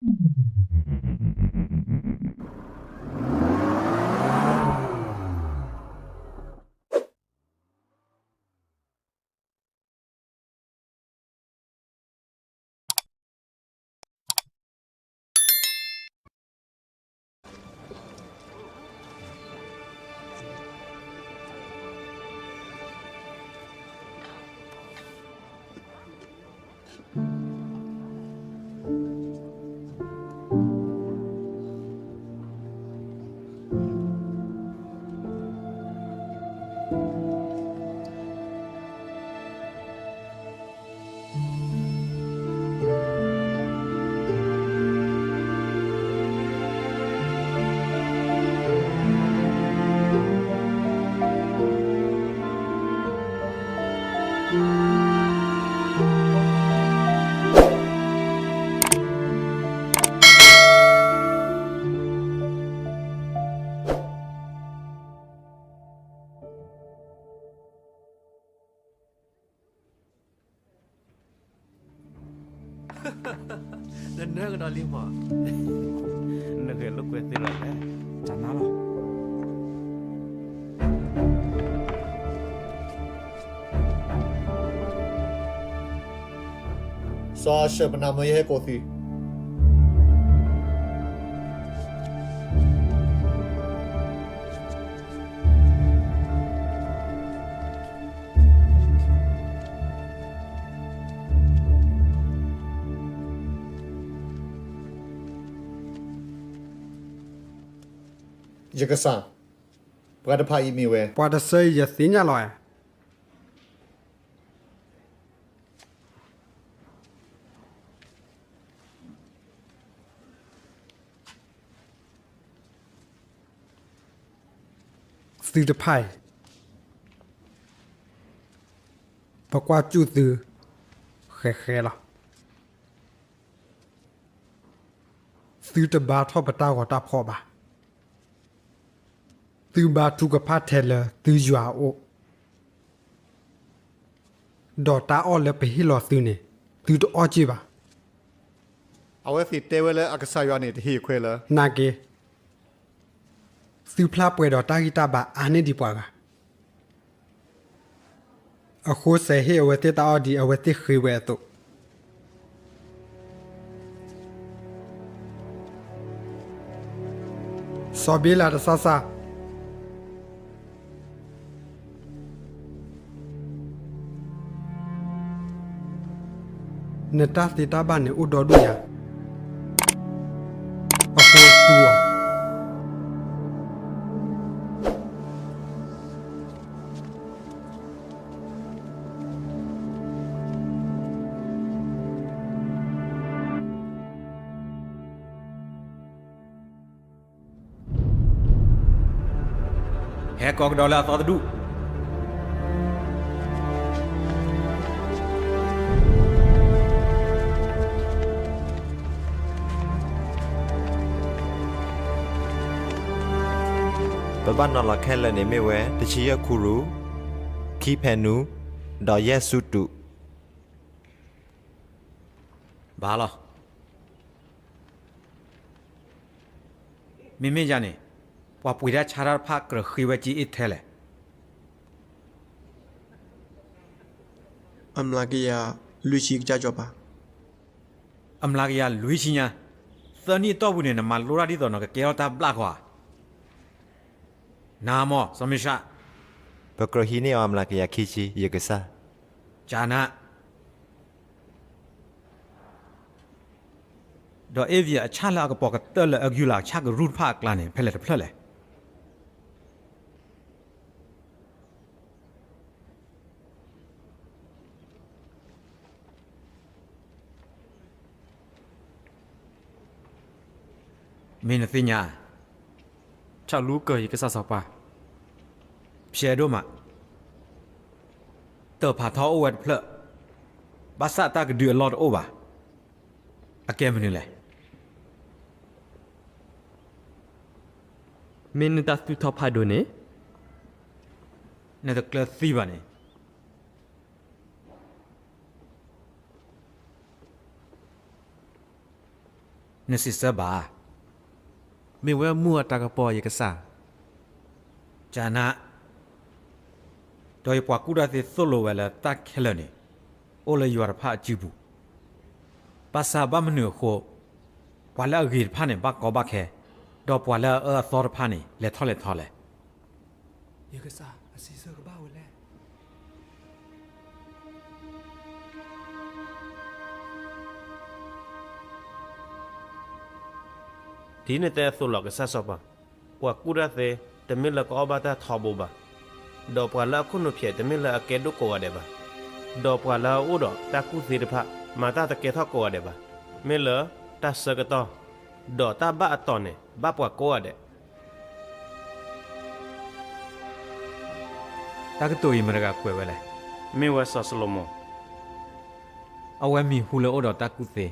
နနၢကဒီးလံမး, နဂဲၤလိာ်ကွဲသ့လီၤလဲၣ်, တၢ်နါလီၤ. စီၤအၤၡၢၣ် ပနၢ်မၢယဟဲကိးသု, ယကစၢ်, ပှၤတဖၣ်အံၤမ့ၢ်ဝဲ, ပှၤတဆၢအံၤယသ့ၣ်ညါလီၤဧါ. သုတဖၣ်အံၤ, ပကွၢ်စူၣ်သုဃဲးဃဲးလီၤ. သုတဘါထီၣ်ပတၢ်ဂီၤတၢ်ဖီၣ်ဘၣ်. သုဘါထုကဖၣ်ထဲလၢသုယွၤအအိၣ်, ဒီးတၢ်အီၣ်လၢပဟ့ၣ်လီၤသုန့ၣ်, သုတအီၣ်က့ၢ်ဘၣ်. အဝဲသ့ၣ်တဲဝဲလၢအကစၢ်ယွၤန့ၣ်တဟ့ၣ်အခွဲးလၢ, နာ်က့ၤ, သုဖျါပှဲၤဒီးတၢ်ဂံၢ်တၢ်ဘါအါန့ၢ်ဒံးပှၤဂၤ, အဃိစဲးဟ့ၣ်အဝဲသ့ၣ်တၢ်အီၣ်ဒ်အဝဲသ့ၣ်ဃ့ဝဲအသိး. စီၤဘ့လးတၢ်ဆါဆါ, နတၢ်သ့တၢ်ဘၣ်န့ၣ်အိၣ်ဒီဒူၣ်ညါ, အဃိတူၢ်အီၤ. ဟဲကိးကဒီးလၢအသီတဒူၣ်. ပဘၣ်နီၤလီၤခဲလၢာ်န့ၣ်မ့ၢ်ဝဲ တဆံယဲၢ်ခူရူ, ခံဖဲနူ, ဒီးယဲၢ်ဆူတူး. ဘၣ်လီၤ. မ့မ့ၢ်ယၤန့ၣ်, ပှၤပှ့ၤတၢ်ဆါတၢ်တဖၣ်ကြၢးဃ့ဝဲက့ၤအ့ၣ်ထဲလဲၣ်. အမျးကယၤလွံၢ်ဆံကစၢ်စီၤပၤ. အမျးကယၤလွံၢ်ဆံညါ, သၢနံၣ်အတီၢ်ပူၤန့ၣ် နမၤလိတၢ်ဒ်သိးနီၤ ကကဲထီၣ်တၢ်ဘျၣ်ဃီဧါ. နၤမ့ၢ်စီၤမ့ၡး, ပကြၢးဟံးန့ၢ်အီၤအမျးကယၤခံဆံ ယကစၢ်. ကနၤ, ဒီးအ့ၣ်ဘံယၤအဆၣ်လၢအကပီၤကတၢၢ်လၢအဂုၤလီၤအဆၣ်ကရူၢ်တဖၣ်အကျါန့ၣ် ဖဲလဲၣ်တဖျၢၣ်လဲၣ်. မ့ၢ်နသ့ၣ်ညါ, ဆၣ်လူကၢၢ်ယကစၢ်စီၤပၤ, ဖျဲးဒိၣ်မး, တၢၢ်ဖးထီအိၣ်ဝဲတဖျၢၣ်, ဘၣ်ဆၣ်တၢ်ကဒုအလီၢ်တအိၣ်ဘၣ်. အကဲမနုၤလဲၣ်. မ့ၢ်နတၢ်သူၣ်ထီၣ်ဖးဒိၣ်န့ၣ်, နတကျၢၤသံဘၣ်န့ၣ်. နစံးဆၢဘၣ်. မ့ၢ်ဝဲမူအတၢ်ကပီၤ ယကစၢ်. ကနၣ်, ဒီးယပှၤကူၣ်တၢ်သ့သိၣ်လိဝဲလၢတၢ်ခဲလၢာ်န့ၣ် အိၣ်လၢယွၤတဖၣ်အစုပူၤ, ဘၣ်ဆၣ်ဘၣ်မနုၤအဃိ ပှၤလၢအဂ့ၤတဖၣ်န့ၣ် ဘၣ်ကီဘၣ်ခဲ, ဒီးပှၤလၢအအၢအသီတဖၣ်န့ၣ် လဲၤထီၣ်လဲၤထီလဲၣ်. ယကစၢ်အစံးဆၢကဘၣ်ဝဲလဲၣ်. ဒ်နတဲအသိးလီၤ ကစၢ်စီၤပၤ, ပှၤကူၣ်တၢ်သ့ တမ့ၢ်လၢကအီၣ်ဘၣ်တၢ်ထီဘိဘၣ်, ဒီးပှၤလၢအခိၣ်နူာ်ဖျဲး တမ့ၢ်လၢအကဲဒိၣ်ကိးဂၤဒဲးဘၣ်, ဒီးပှၤလၢအအိၣ်ဒီးတၢ်ကူၣ်သ့တဖၣ် မၤတၢ်တကဲထီၣ်ကိးဂၤဒဲးဘၣ်, မ့ၢ်လၢတၢ်ဆၢကတီၢ်, ဒီးတၢ်ဘၣ်အတီၢ်န့ၣ် ဘၣ်ပှၤကိးဂၤဒဲး. တၢ်ကတိၤအံၤမတၤတဂၤကွဲးဝဲလဲၣ်. မ့ၢ်ဝဲစီၤၡလိၤမိၣ်. အဝဲမံၤဟူလၢအိၣ်ဒီးတၢ်ကူၣ်သ့,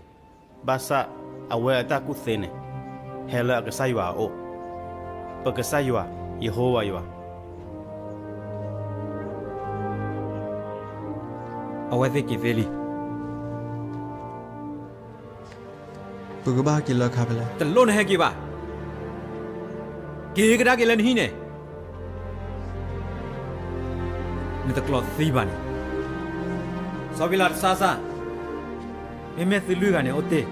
ဘၣ်ဆၣ်အဝဲအတၢ်ကူၣ်သ့န့ၣ် ဟဲလၢအကစၢ်ယွၤအအိၣ်, ပကစၢ်ယွၤ, ယဟိဝၤယွၤ. အဝဲသ့ၣ်က့ၤသ့လံ. ပကဘၣ်ဟဲက့ၤလၢအခါဖဲလဲၣ်. တလိၣ်နဟဲက့ၤဘၣ်. က့ၤကဒါက့ၤလၢနဟံၣ်န့ၣ်. နတကျိးသံဘၣ်န့ၣ်. စီၤဝံလးတဆါစၢ်, မ့မ့ၢ်သုလွံၢ်ဂၤန့ၣ်အိၣ်တ့ၢ်,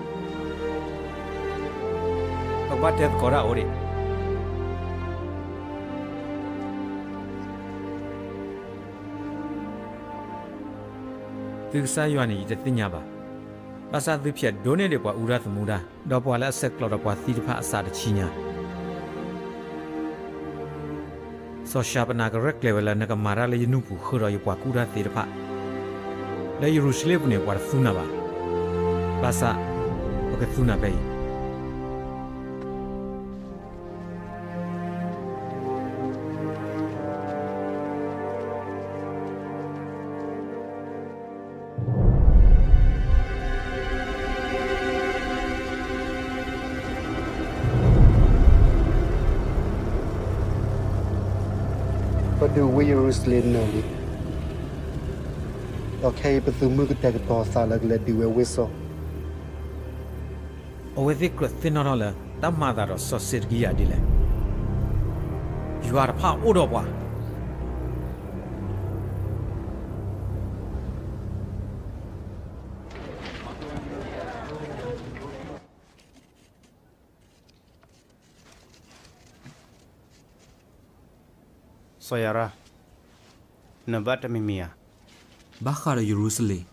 ပကဘၣ်တဲသကိးတၢ်အိၣ်ဒံး. သုကစၢ်ယွၤန့ၣ် ယတသ့ၣ်ညါဘၣ်. ဘၣ်ဆၣ်သုဖျဲးဒိၣ်န့ၢ်ဒံးပှၤအူဒၣ်သမူဒၣ်, ဒီးပှၤလၢအဆဲးကျိးဒီးပှၤသံတဖၣ်အစးတဆံညါ. စီၤၡၤပနၤကရဲၣ်ကျဲၤဝဲလၢ နကမၤတၢ်လၢယနူၢ်ပူၤ ဃုာ်ဒီးယပှၤကူၣ်တၢ်သ့တဖၣ်, လၢယရူၤၡလ့ၣ်ပူၤန့ၣ် ပှၤတသူနၤဘၣ်. ဘၣ်ဆၣ် ပကသူနၤဖဲအံၤ. ပဒုးဝံယရူၤၡလ့ၣ်နၢၤလံ, ဒီးခဲအံၤပသုးမုၢ်ကတဲာ်ကတီၤအသးလၢကလဲၤဒုးဝဲဝ့ၢ်စီၤ. အဝဲသ့ၣ်ကြၢးသ့ၣ်နီၣ်ထီၣ်လၢ တၢ်မၤအသးဒီးစီၤစ့းဒကံယၤဒ်လဲၣ်. ယွၤတဖၣ်အိၣ်ဒီးပှၤ. စီၤယၤရါ, နဘၣ်တမံၤမံၤဧါ. ဘၣ်ဃးဒီးယရူၤၡလ့ၣ်.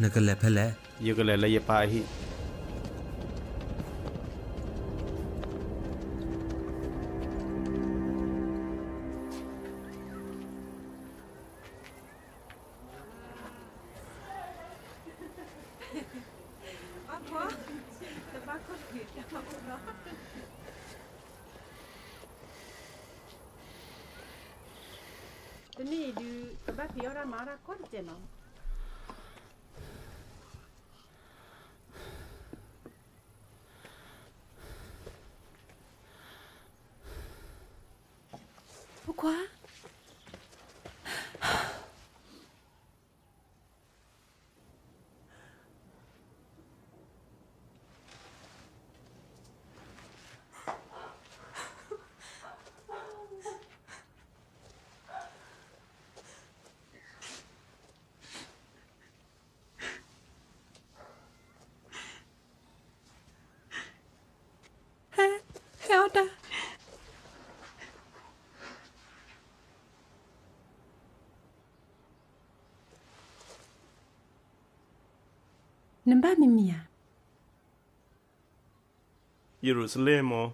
နကလဲၤဖဲလဲၣ်. ယကလဲၤလၢယပၢ်အဟံၣ်. တနံၤအံၤဒုး ကဘၣ်ဖံးအီၣ်တၢ်မၤအီၣ်တၢ်ကိးတစဲးနီၤ. ဖိခွါ ဟဲ, ဟဲအီၣ်တၢ်. နဘၣ်မံၤမံၤဧါ. ယရူၤၡလ့ၣ်မ့ၢ်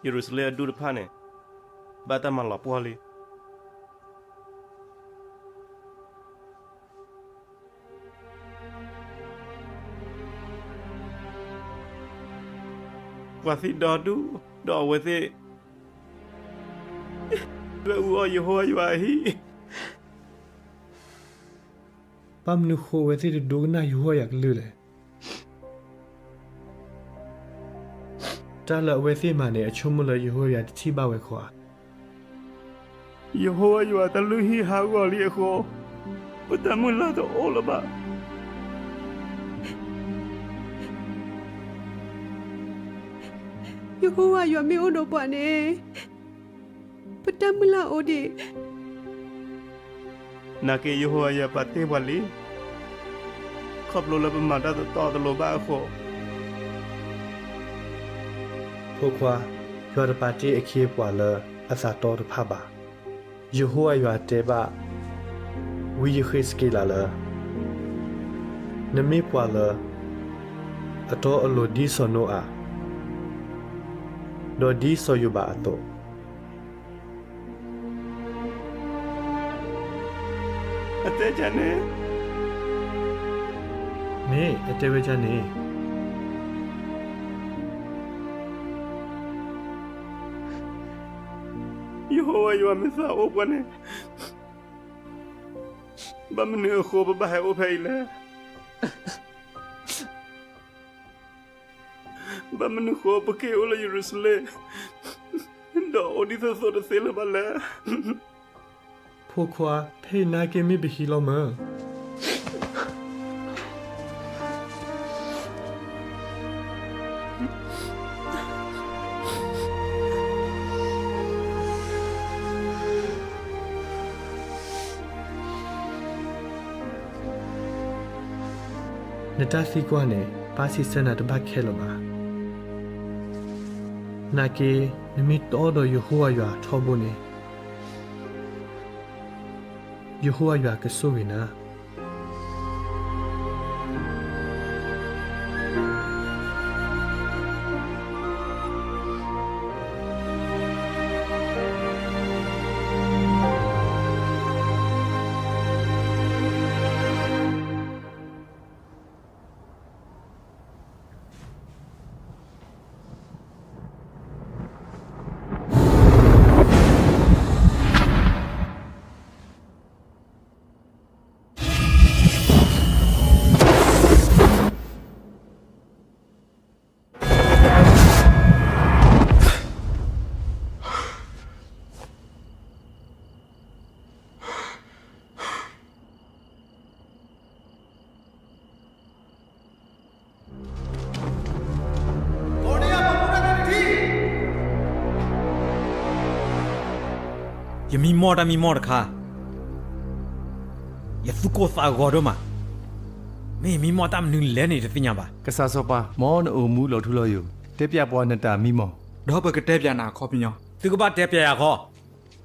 ယရူၤၡလ့ၣ်အဒူၣ်တဖၣ်န့ၣ် ဘၣ်တၢ်မၤလီၤပှီၢ်လံ. ပှၤသံဒီဒူၣ်, ဒီးအဝဲသ့ၣ် လၢအူအီၣ်ယဟိဝၤယွၤအဟံၣ်. ဘၣ်မနုၤဃိအဝဲသ့ၣ်တဒိကနၣ်ယဟိဝၤယွၤကလုၢ်လဲၣ်. တၢ်လၢအဝဲသ့ၣ်မၤန့ၣ် အဆိကမိၣ်လၢယဟိဝၤယွၤတထံၣ်ဘၣ်ဝဲဧါ. ယဟိဝၤယွၤတၢ်လုၢ်ဟံၣ်ဟးဂီၤလံအဃိ, ပတၢ်မုၢ်လၢ်တအိၣ်လၢၤဘၣ်. ယဟိဝၤယွၤမ့ၢ်အိၣ်ဒီးပှၤန့ၣ်, ပတၢ်မုၢ်လၢ်အိၣ်ဒံး. နာ်က့ ယဟိဝၤယွၤပာ်တ့ၢ်ပှၤလံ, ခီဖျိလၢပမၤတၢ်တတီတလိၤဘၣ်အဃိ. ဖိခွါ, ယွၤတပာ်တ့ၢ်အခ့အပှၤလၢအသးတီတဖၣ်ဘၣ်. ယဟိဝၤယွၤတဲဘၣ် ဝံယဃ့းစက့လးလၢ, နမ့ၢ်ပှၤလၢအတီအလိၤဒ်စီၤနိအၤ, ဒီးဒ်စီၤယိၤဘးအသိး. အတဲန့ၣ်, မ့ၢ်အတဲဝဲဒ်န့ၣ်. ယဟိဝၤယွၤမ့ၢ်သးအိၣ်ပှၤန့ၣ်, ဘၣ်မနုၤအဃိပဘၣ်ဟဲအိၣ်ဖဲအံၤလဲၣ်. ဘၣ်မနုၤဃိပက့ၤအိၣ်လၢယရူၤၡလ့ၣ်, ဒီးအိၣ်ဒ်သိးသိးတသ့လၢၤဘၣ်လဲၣ်. ဖိခွါ, ဖဲအံၤနာ်က့မ့ၢ်ပဟံၣ်လီၤမၢ်. နတၢ်သံကွၢ်န့ၣ် ပၢ်စံးဆၢနၤတဘၣ်ခဲလၢာ်ဘၣ်. နာ်က့, နမ့ၢ်တီဒီးယဟိဝၤယွၤထီဘိန့ၣ်, ယဟိဝၤယွၤကဆိၣ်ဂ့ၤနၤ. ယမံမီၢ်တၢ်မံမီၢ်တခါ, ယသူၣ်ကိၢ်သးဂီၤဒိၣ်မး, မ့ၢ်ယမံမီၢ်တၢ်မနုၤလဲၣ်န့ၣ် ယတသ့ၣ်ညါဘၣ်. ကစၢ်စီၤပၤ, မ်နအိၣ်မူလီၤထူလီၤယိာ်, တဲပျးပှၤနတၢ်မံမီၢ်, ဒီးပကတဲပျးနၤအခီပညီ, သုကဘၣ်တဲပျးယၤခီ,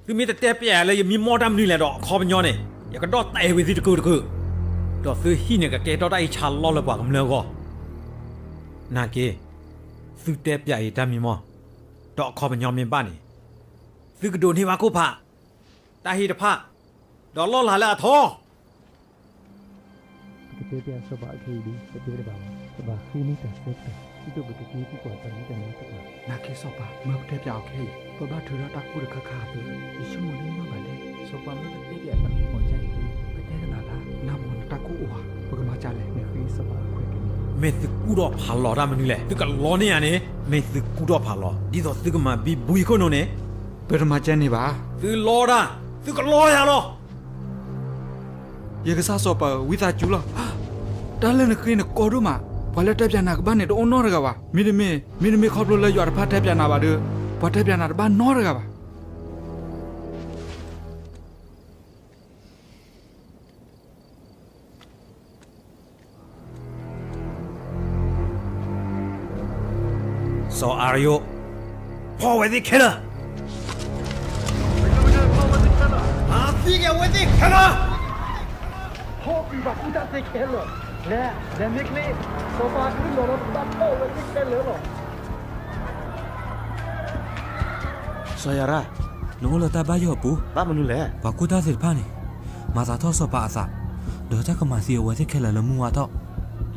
သုမ့ၢ်တတဲပျးယၤလၢယမံမီၢ်တၢ်မနုၤလဲၣ်ဒီးအခီပညီန့ၣ်, ယကဒီၣ်တဲာ်ဝံၤသုတကုာ်တကုာ်, ဒီးသုဟံၣ်န့ၣ်ကကဲထီၣ်တၢ်အံးဆါလီၢ်လၢပှၤကမျၢၢ်အဂီၢ်. နာ်က့, သုတဲပျးယၤတၢ်မံမီၢ်, ဒီးအခီပညီမ့ၢ်ဘၣ်န့ၣ်, သုကဒိးန့ၢ်ဘၣ်ခိၣ်ဖး, တၢ်ဟ့ၣ်တဖၣ်, ဒီးလီၢ်လၤလၢအထီ ပကတဲပျးစီၤပၤအခဲအံၤဒီး ပတဲတဘၣ်ဘၣ်, ပဘၣ်ဃ့န့ၢ်တၢ်ဆၢကတီၢ် ဒ်သိးပကက့ၤသံကွၢ်တၢ်မံတၢ်မီၢ်တက့ၢ်. နာ်က့စီၤပၤ, မ့ၢ်ပတဲပျးအီၤခဲအံၤ, ပဘၣ်ထုးထီၣ်တၢ်ကူၣ်တခါခါအသိး, ယဆိကမိၣ်လၢမ့ၢ်ဘၣ်လဲၣ်. စီၤပၤမ့ၢ်ပတဲပျးတၢ်မံမီၢ်ကဲအံၤဒီး ပတဲတဘၣ်ဘၣ်, နမီၢ်နတၢ်ကူၣ်အိၣ်ဧါ, ပကမၤဒ်လဲၣ်, နဃ့စီၤပၤအခွဲးကနံၤ. မ့ၢ်သုကူၣ်ထီၣ်ဖးလီၤတၢ်မနုၤလဲၣ်, သုကလီန့ၢ်ယၤန့ၣ်, မ့ၢ်သုကူၣ်ထီၣ်ဖးလီၤ, ဒ်သိးသုကမၤဘံဘူယခိၣ်နူာ်န့ၣ်, ပတမၤကဲန့ၣ်ဘၣ်. သုလီတၢ်, သုကလီယၤလီၤ. ယကစၢ်စီၤပၤဧၢ, ဝံသးစူၤလီၤ. တၢ်လၢနဃ့န့ၣ်ကီဒိၣ်မး, ပှၤလၢတဲပျးနၤကဘၣ်န့ၣ်တအိၣ်နီတဂၤဘၣ်. မ့တမ့ၢ်, မ့တမ့ၢ်ခီဖျိလၢယွၤတဖၣ်တဲပျးနၤဘၣ်ဒီး, ပှၤတဲပျးနၤတဘၣ်နီတဂၤဘၣ်. စီၤအၤရယိာ်, ဖီၣ်ဝဲသ့ၣ်ခဲလၢာ်. သံက့ၤအဝဲသ့ၣ်ခဲလၢာ်. ဖီၣ်ကွံာ်ပှၤကူၣ်တၢ်သ့ခဲလၢာ်. လဲၤ, လဲၤမ့ၢ်ချ့, စီၤပၤကလုၢ်လီၤလီၤ ပဘၣ်ဖီၣ်ဝဲသ့ၣ်ခဲလၢာ်လီၤ. စီၤယၤရၣ်, နအိၣ်လၢတၢ်ဘၣ်ယိၣ်အပူၤ, ဘၣ်မနုၤလဲၣ်. ပှၤကူၣ်တၢ်သ့ၣ်တဖၣ်န့ၣ် မၤသးထီၣ်စီၤပၤအသး, ဒီးတၢ်ကမၤသံအဝဲသ့ၣ်ခဲလၢာ်လၢမုၢ်ဝါထီၣ်.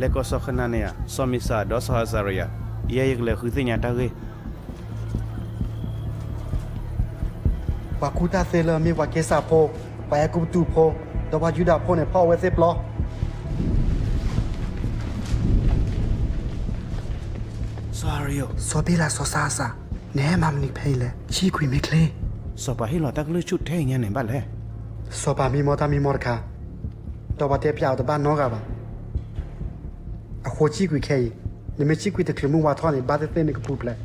လဲၤကိးစီၤခနၤနယၤ, စီၤမံစၤ, ဒီးစီၤအစၤရယၤ. ယဲယကလဲၤဃုသ့ၣ်ညါတၢ်ဂ့ၢ်. ပှၤကူၣ်တၢ်သ့လၢအမ့ၢ်ပှၤက့စၢ်ဖိ, ပှၤအဲၤကူပတူးဖိ, ဒီးပှၤယူဒၤဖိန့ၣ် ဖီၣ်အဝဲသ့ၣ်ပျီ. စီၤဘ့လး စီၤစၤအၤစၢ်, နဟဲမၤမနုၤဖဲအံၤလဲၣ်, ဆံးကွံာ်မ့ၢ်ချ့. စီၤပၤဟ့ၣ်လီၤတၢ်ကလုၢ်ဆူၣ်ထဲအံၤညါန့ၣ်ဘၣ်လဲၣ်. စီၤပၤမံမီၢ်တၢ်မံမီၢ်တခါ, ဒီးပှၤတဲပၠးအီၤတဘၣ်နီတဂၤဘၣ်. အဃိဆံးကွံာ်ခဲအံၤ, နမ့ၢ်ဆံးကွံာ်တချုးမုၢ်ဝါထီၣ်န့ၣ် ဘၣ်သ့ၣ်သ့ၣ်နကပူၤဖျဲး.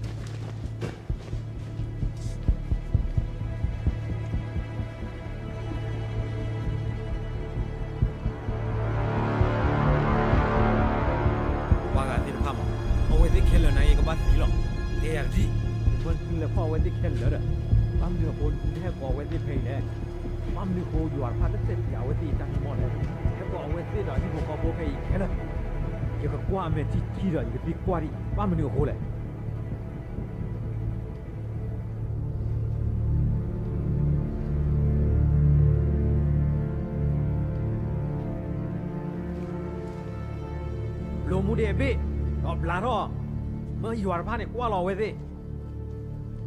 ပှၤဂၤသ့ၣ်တဖၣ်မး, အဝဲသ့ၣ်ခဲလၢာ်နၤယကဘၣ်သံလီၤ. တဲယၤကဒံ, ယဘၣ်သုလဲၤဖီၣ်အဝဲသ့ၣ်ခဲလၢာ်ဒီး, ဘၣ်မနုၤအဃိနသုတဟဲကိးအဝဲသ့ၣ်ဖဲအံၤလဲၣ်. ဘၣ်မနုၤအဃိယွၤတဖၣ်တတဲပၠးအဝဲသ့ၣ်အတၢ်မံမီၢ်လဲၣ်. ဟဲကိးအဝဲသ့ၣ်ဒီးဟံၣ်ဖိဃီဖိဖဲအံၤခဲလၢာ်, ယကကွၢ်အမဲာ်ထံထံဒီးယကသံကွၢ်ဒံး, ဘၣ်မနုၤအဃိလဲၣ်. ဘျိမူဒံးအဘ့ၣ်, ဒီးဘျးထီၣ်, မၢယွၤတဖၣ်န့ၣ်ကွၢ်လီၤအဝဲသ့ၣ်,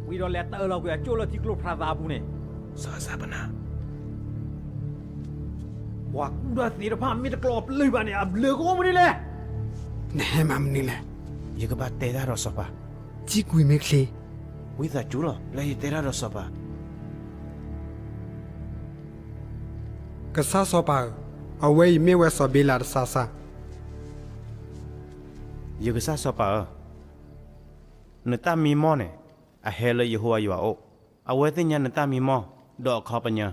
ဝံၤဒီးလဲၤတၢလီၤကွံာ်အကၠိၣ်လၢထံကျိဖးသးအပူၤန့ၣ်. စီၤစၤပနၤ, ပှၤကူၣ်တၢ်သ့တဖၣ်မ့ၢ်တကျိးပျုၢ်ဘၣ်န့ၣ် အဘျုးကအိၣ်မနုၤလဲၣ်. နဟဲမၤမနုၤလဲၣ်. ယကဘၣ်တဲတၢ်ဒီးစီၤပၤ. ဆံးကွံာ်မ့ၢ်ချ့. ဝံသးစူၤလီၤ လၢယတဲတၢ်ဒီးစီၤပၤ. ကစၢ်စီၤပၤဧၢ, အဝဲအံၤမ့ၢ်ဝဲစီၤဘ့လးတစါစၢ်. ယကစၢ်စီၤပၤဧၢ, နတၢ်မံမီၢ်န့ၣ် အဟဲလၢယဟိဝၤယွၤအအိၣ်, အဝဲသ့ၣ်ညါနတၢ်မံမီၢ် ဒီးအခီပညီ.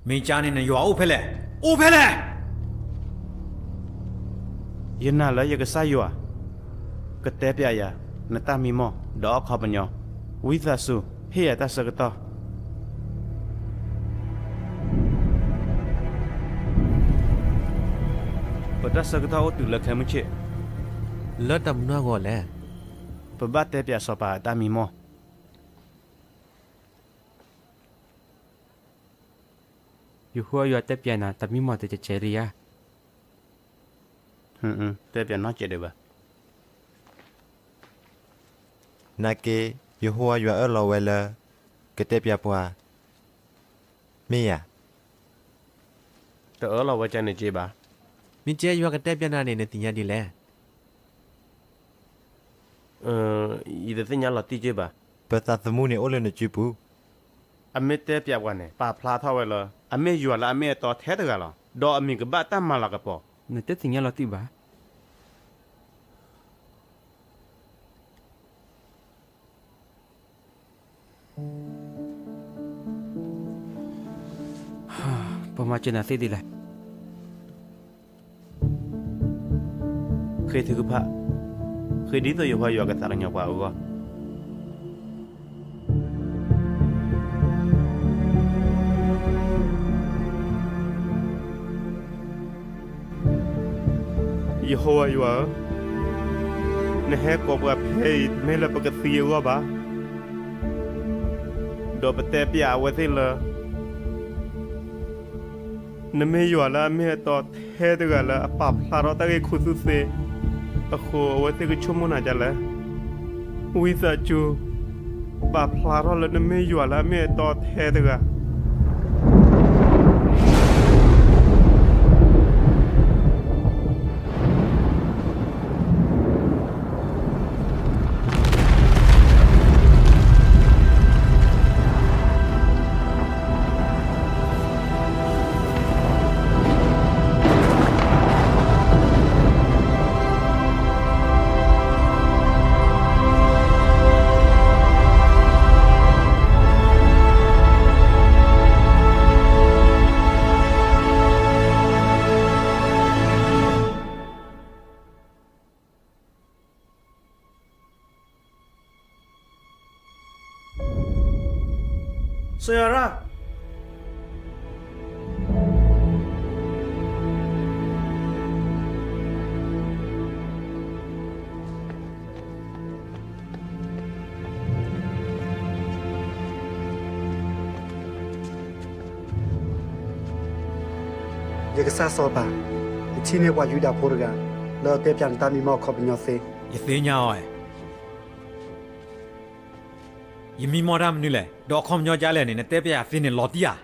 မ့ၢ်ကါန့ၣ်နယွၤအိၣ်ဖဲလဲၣ်, အိၣ်ဖဲလဲၣ်. ယနာ်လၢယကစၢ်ယွၤ ကတဲပၠးယၤ နတၢ်မံမီၢ် ဒီးအခီပညီ, ဝံသးစူၤ ဟ့ၣ်ယၤတၢ်ဆၢကတီၢ်. ပတၢ်ဆၢကတီၢ်အိၣ်တုၤလၢခဲမုၢ်ဆ့ၣ်. လၢတၢ်မနုၤအဂီၢ်လဲၣ်. ပဘၣ်တဲပၠးစီၤပၤအတၢ်မံမီၢ်. ယဟိဝၤယွၤတဲပၠးနၤ တၢ်မံမီၢ်တစဲးစဲးလံဧါ. တဲပၠးနီတစဲးဒံးဘၣ်. နာ်က့, ယဟိဝၤယွၤအၢၣ်လီၤဝဲလၢ ကတဲပၠးပှၤ မ့ၢ်ဧါ. တအၢၣ်လီၤဝဲကန့ၣ်က့ဘၣ်. မ့ၢ်ကဲယွၤကတဲပၠးနၤန့ၣ် နသ့ၣ်ညါဒ်လဲၣ်. ယတသ့ၣ်ညါလီၤတံၢ်က့ဘၣ်. ပသးသမူန့ၣ်အိၣ်လၢနစုပူၤ. အမ့ၢ်တဲပၠးပှၤန့ၣ် ပာ်ဖျါထီၣ်ဝဲလၢ အမ့ၢ်ယွၤလၢအမ့ၢ်အတီထဲတဂၤလီၤ. ဒီးအမံၤကဘၣ်တၢ်မၤလၤကပီၤ. နတသ့ၣ်ညါလီၤတံၢ်ဘၣ်. ပမၤစၢၤနၤသ့ဒ်လဲၣ်. ဃ့ထုကဖၣ်, ဃ့ဒ်သိးယဟိဝၤယွၤကသးကညီၤပှၤအဂီၢ်. ယဟိဝၤယွၤဧၢ, နဟဲကိးပှၤဖဲအံၤ တမ့ၢ်လၢပကသံအဂီၢ်ဘၣ်, ဒီးပတဲပၠးအဝဲသ့ၣ်လၢ နမ့ၢ်ယွၤလၢအမ့ၢ်အတီထဲတဂၤလၢအပာ်ဖျါထီၣ်တၢ်ဂ့ၢ်ခူသူၣ်သ့အဃိ အဝဲသ့ၣ်ကဆိကမိၣ်နၤဒ်လဲၣ်. ဝံသးစူၤ ပာ်ဖျါထီၣ်လၢနမ့ၢ်ယွၤလၢအမ့ၢ်အတီထဲတဂၤ. စီၤယၤရၣ်, ယကစၢ်စီၤပၤ, ယထံၣ်န့ၢ်ပှၤယူဒၤဖိတဂၤ, လၢအကဲပၠးနတၢ်မံမီၢ်အခီပညီသ့. ယသ့ၣ်ညါအီၤဧါ. ယမံမီၢ်တၢ်မနုၤလဲၣ်, ဒီးအခီပညီဒ်လဲၣ်န့ၣ် နတဲပၠးယၤသ့န့ၣ်လီၤတံၢ်ဧါ.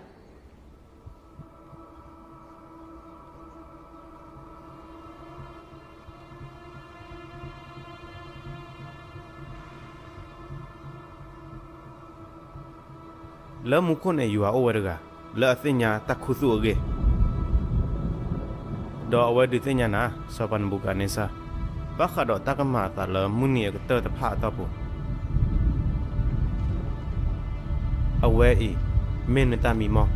လၢမူခိၣ်န့ၣ် ယွၤအိၣ်ဝဲတဂၤ လၢအသ့ၣ်ညါတၢ်ခူသူၣ်အဂ့ၢ်, ဒီးအဝဲဒုးသ့ၣ်ညါနၤ, စီၤပၤနဘူၤခၣ်နံစၢ်, ဘၣ်ဃးဒီးတၢ်ကမၤအသးလၢမုၢ်နံၤအကတၢၢ်တဖၣ်အတီၢ်ပူၤ, အဝဲအံၤမ့ၢ်နတၢ်မံမီၢ်.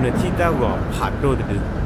နထံၣ်တၢ်ဂီၤဖးဒိၣ်တဒု,